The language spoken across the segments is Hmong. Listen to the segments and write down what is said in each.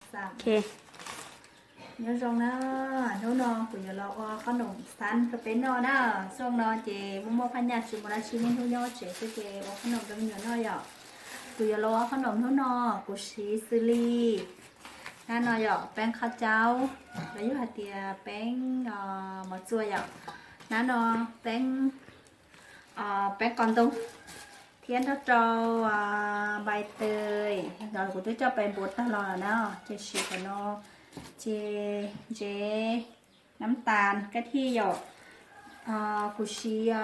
Ok. Nyob zoo na, hnub no kuv yuav los ua qhob noom xab rau peb noj na. Zoo no ces muaj muaj phaj nyaj tsis muaj dab tsi, niaj hnub nyob tsev xwb ces ua qhob noom rau me nyuam noj yom. Kuv yuav los ua qhob noom hnub no, kuv siv xws li hnab no yom, peeb qhov caub, los yog hais tias peeb mov txua yom. Hnab no peeb, peeb qos ntoo thiab nrog rau npai tes, kuv twb coj pes npuav tag los lawm na, ces siv qhov no, ces ntsev, nab tas, kab thij yom. Kuv siv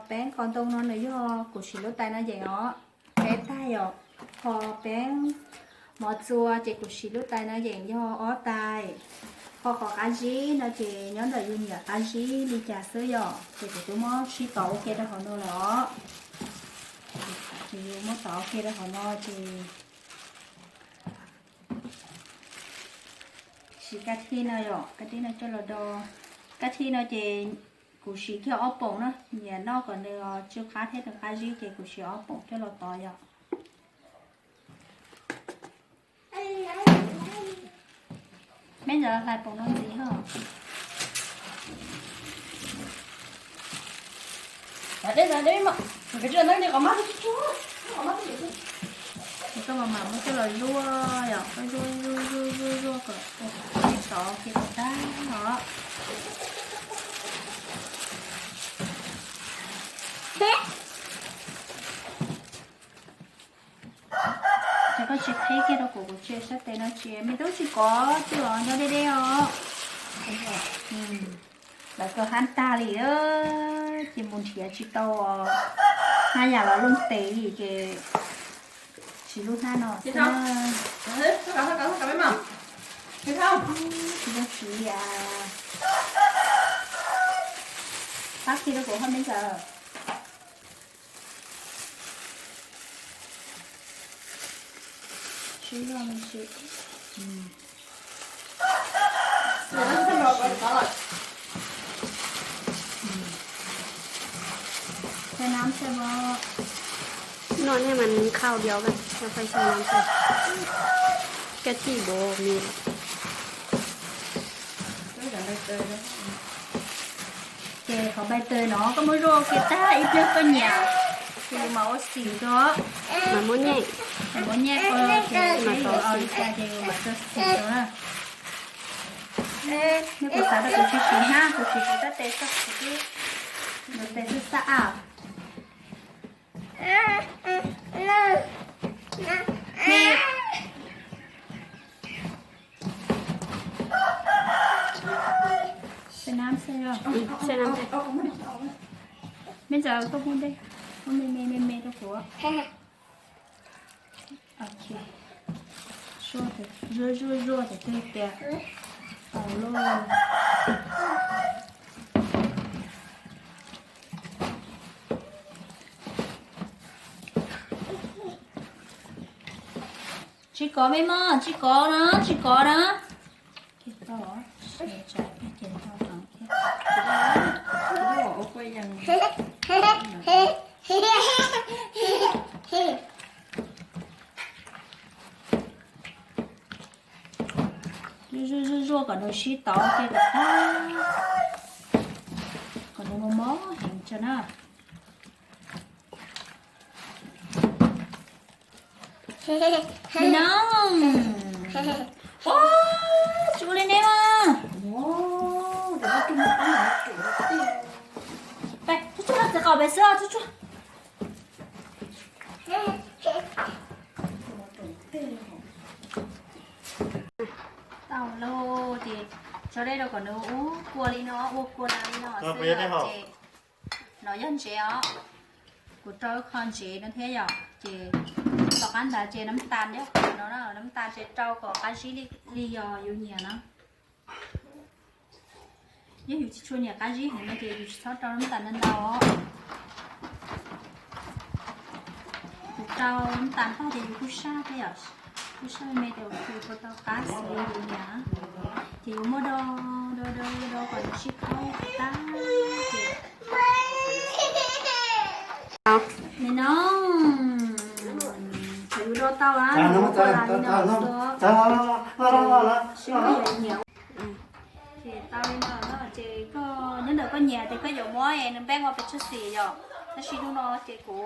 peeb qos ntoo no nws yog kuv siv lub tais no yeem os, peb tais yom. Ho peeb mov txua ces kuv siv lub tais no yeem yog ob tais. Ho qhov qab zib no ces nyob ntawm yus nyiam qab zib li cas xwb yom, ces kuv twb muab sib tov ua ke rau hauv no lawm os. Ces yus muab tov ua ke rau hauv no ces siv kab thij no yom, kab thij no coj los do. Kab thij no ces kuv siv kiag ob poom na, nyiam noj kom nws tsw qab thiab nws qab zib ces kuv siv ob poom coj los tov yom. Meb ntawd hlais poom no ntxiv ho. Koj mam mam muab coj los zuaj yom, koj zuaj zuaj zuaj zuaj kom tov kiag kom tag os. Ces koj tsis qhib kiag rau kuv, kuv tsis sab tes no tsis, me tub tsis kov twb los nyob deb deb os. Lawv kawg hab tag li, ces mus nrhiav tsis tau hab yam los looj tes li ces siv lub hnab no xwb. Tsis tau siv, pab kiag rau kuv hab me ntxawm. Sib zog me ntsis. Xav nab xwb os. No nej mas khau diov, no fais xav nab xwb. Kab thij npaum li. Ces qhov npai tes no koj muab zuaj ua ke tag ib pliag koj nyiam, ces yus mam ua xim rau. Mas muab nyiaj, muab nyiaj ua, ces yus ua li cas ces yus mam tso xim rau na. Nej kuv xav tias kuv tsis siv hnab, kuv siv tab tes xwb, kuv twb tes xwb xab av. Xav nab xwb os. Me ntxawm koj muab dej, muab me me me me rau kuv. Zuaj zuaj zuaj tes twg tias tau loj. Tsis kov me mog, tsis kov na, tsis kov na. Zuaj zuaj zuaj kom nws sib tov ua ke kom tag, kom nws mos mos heev tso na. Me noog, ua tsuj li neb mas. Peb tsuj tsuj txiv qaum pem xwb, tsuj tsuj. Tau lauj, ces tso dej rau kom nws ua kua li no, ua kua li no xwb ces no yog ntsev os. Kuv rau ib qho ntsev no thiab yom, ces tom qab ntawd ces nab tas thiab no, nab tas ces rau kom qab zib li yog yus nyiam na. Yog yus tsis tshua nyiam qab zib heev no ces yus tsis txhob rau nab tas ntau ntau os. Kuv rau nab tas ntau ces yus kuj sab thiab yom, kuj sab me me ces yus kuj tau qab xws li yus nyiam. Ces yus muab do do do do kom nws sib khaub tag ces me no, yus do tau a, yus do tau li no xwb. Koj yuav muab nws npej ua pes tsawg xim yom, tab sis hnub no ces kuv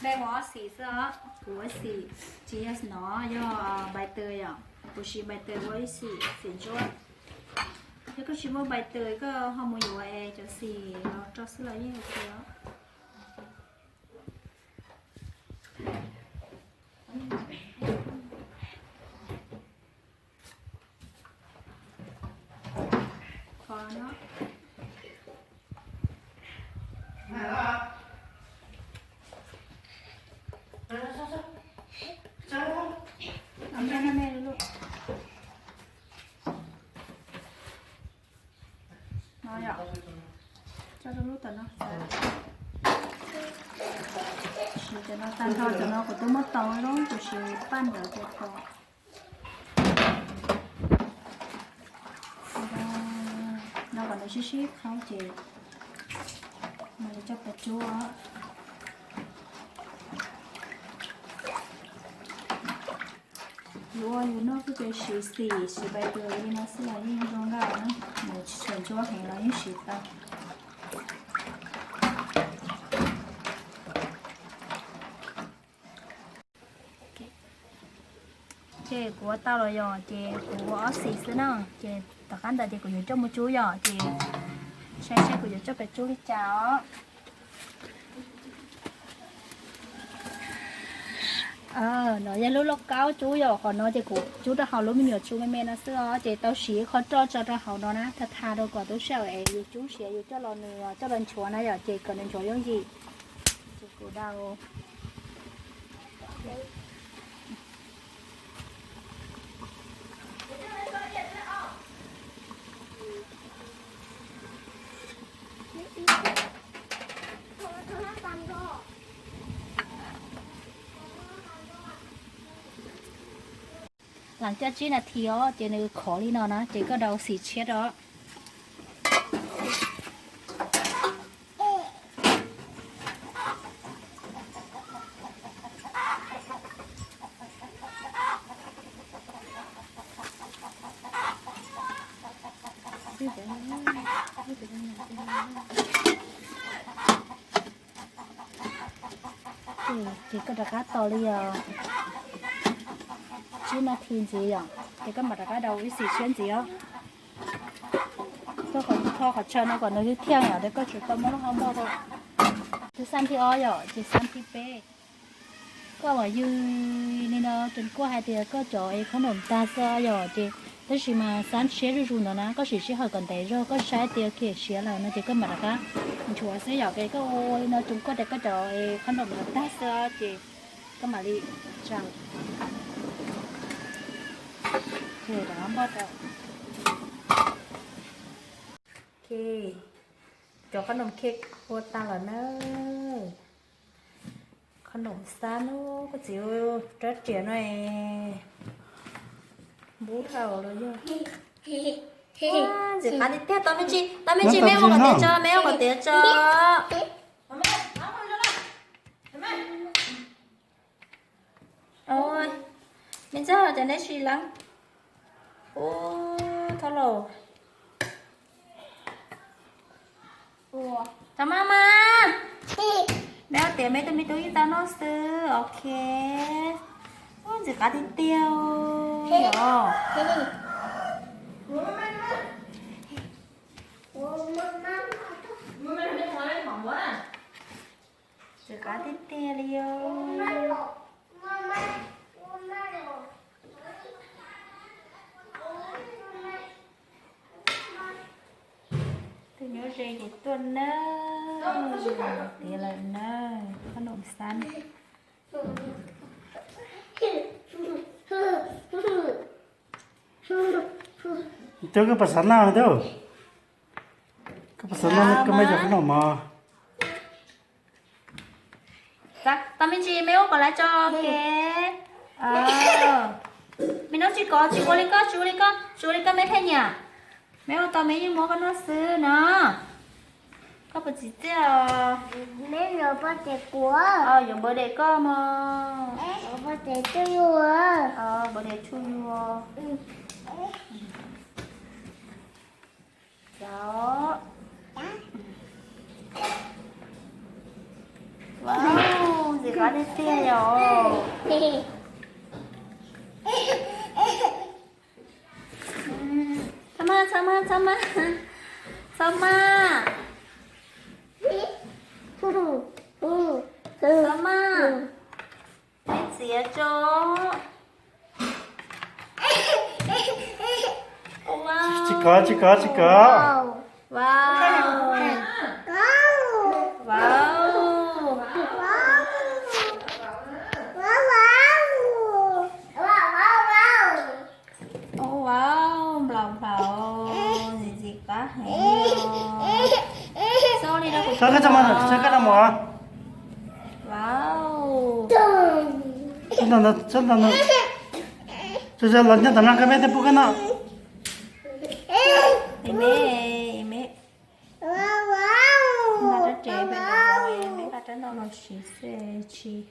npej ua ob xim xwb os, kuv ua xim tsis yog no, yog npai tws yom, kuv siv npai tws ua ib xim, xim ntsuab. Yog koj tsis muaj npai tws koj ho mus yuav es cov xim los rau xwb los yeej ok os. No yom, tso rau lub tom no. Siv cov no tag nrho, cov no kuv twb muab tau lub, kuv siv paj ntawd cov tau. No kom nws sib sib qhaub ces mam li coj pes tsub. Yus ua yus noj xwb ces siv xim siv npai tws li no xwb los yeej zoo nkauj na, nws tsis tshua ntsuab heev los yeej siv tau. Ces kuv ua tau los yom, ces kuv ua ob xim xwb na, ces tom qab ntawd ces kuv yuav coj mus tsub yom, ces saib saib kuv yuav coj pes tsub li cas os. No yog lub lauj kaub tsub yom, qhov no ces kuv tsub rau hauv lub me nyuam tsu me me no xwb os, ces tau siv qhov roj tso rau hauv no na, tha tha rau kom tub sij hawm es yus tsub siav yus coj los nws coj los nchuav na yom, ces kom nws nchuav yooj yim. Ces kuv dau Lam coj tsib nas this os, ces nws khov li no na, ces koj dau xim tshiab rau. Ces koj rov qab tos li os tsib nas this ntxiv yom, ces koj mam rov qab dau ib xim tshiab ntxiv os. Koj tho qhov chaw no kom nws thiaj yom, ces koj tsuas tau muab lub hau npog rau. Ces xab thib ob yom, ces xab thib peb. Koj mam yws li no, tseem kuaj hais tias koj cov es khob noom tag xwb yom, ces tab sis mas xab siab zuj zus ntawd na, koj sim sij hawm kom ntev zog, koj saib tias khiav siav lawm no ces koj mam rov qab nchuav xwb yom, ces koj ua li no tseem kuaj tias koj cov es khob noom ntawd tag xwb ces koj mam li tsa. Rov npog rau. Cov khob noom khiav ua tag lawm na. Khob noom xab no, koj txiv rab riam no es npub dhau los yog. Ntxim qab tiag tiag, tau me ntsis, tau me ntsis, me ua kom tiav tso, me ua kom tiav tso. Me ntxawg, cov neb sim leeb. Ub, thab laus. Tau mas mas. Me ua tiav me tus me tub yeej tau noj xwb, ok. Ub, ntxim qab tiag tiag os. Ntxim qab tiag tiag li os. Tus nyuam ze ces tuaj nawb, tiav lawm nawb, khob noom xab. Cov koj pas xav noj thiab, koj pas xav noj koj muab cov khob noom mos. Tau me ntsis me ua kom lawv tso kev. Me noj tsis kov, tsis ua li koj, tsis ua li koj, tsis ua li koj me thiaj nyiam. Me ua tau me yeej muab koj noj xwb no. Koj puas tsim txiaj os? Yuav npawg des koj mos. Npawg des tsuj yus. Npawg des tsuj yus. Cov. Txhob maj, txhob maj, txhob maj. Txhob maj. Txhob maj. Meb txiav tso. Tsis kov, tsis kov, tsis kov. Vau. Vau. Vau, nplaum nplaum, ntxim ntxim qab heev. Txhob li, txhob koj tso, txhob koj rau mus. Vau. Txhob ntawm no, txhob ntawm no. Tso, tso, los nyob tom no koj meb tej pub koj noj. Meb, meb nqa rab tsev pem, meb nqa rab noj los siv xwb tsis.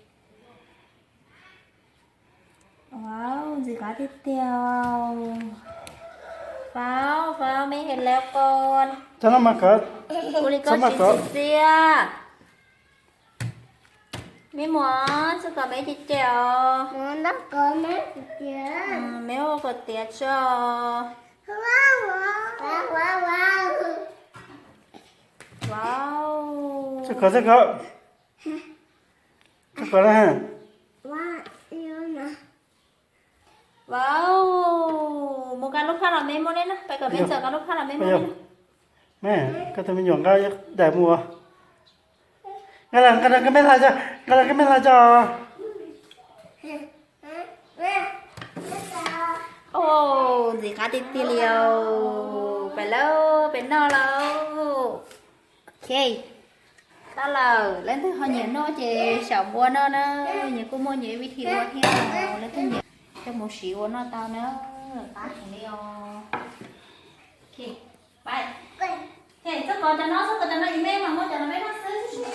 Vau, ntxim qab tiag tiag. Vau, vau, meb hello con. Txhob no mas kov, ua li koj tsis txiv txiaj. Meb mus, txhob kov meb cem cem os. Meb ua kom tiav tso. Vau. Txhob kov, txhob kov. Txhob kov na. Vau, mus nqa lub phaj los meb muab neb na, peb kom meb txawm nqa lub phaj los meb muab neb na. Meb, koj tus me nyuam nqa daim mus. Nqa los, nqa los koj meb hla tso, nqa los koj meb hla tso. Ntxim qab tiag tiag li os. Peb lauj, peb noj lauj. Ok, tau lawm. Leej twg ho nyiam noj ces xyaum npua noj na. Nyias kuj muaj nyias ib vib thi ua thiab, leej twg nyiam coj mus siv ua noj tau na. Qab heev li os. Ok, pais. Txhob kov cov no, txhob kov cov no, yus meb mas muab cov no meb noj xwb.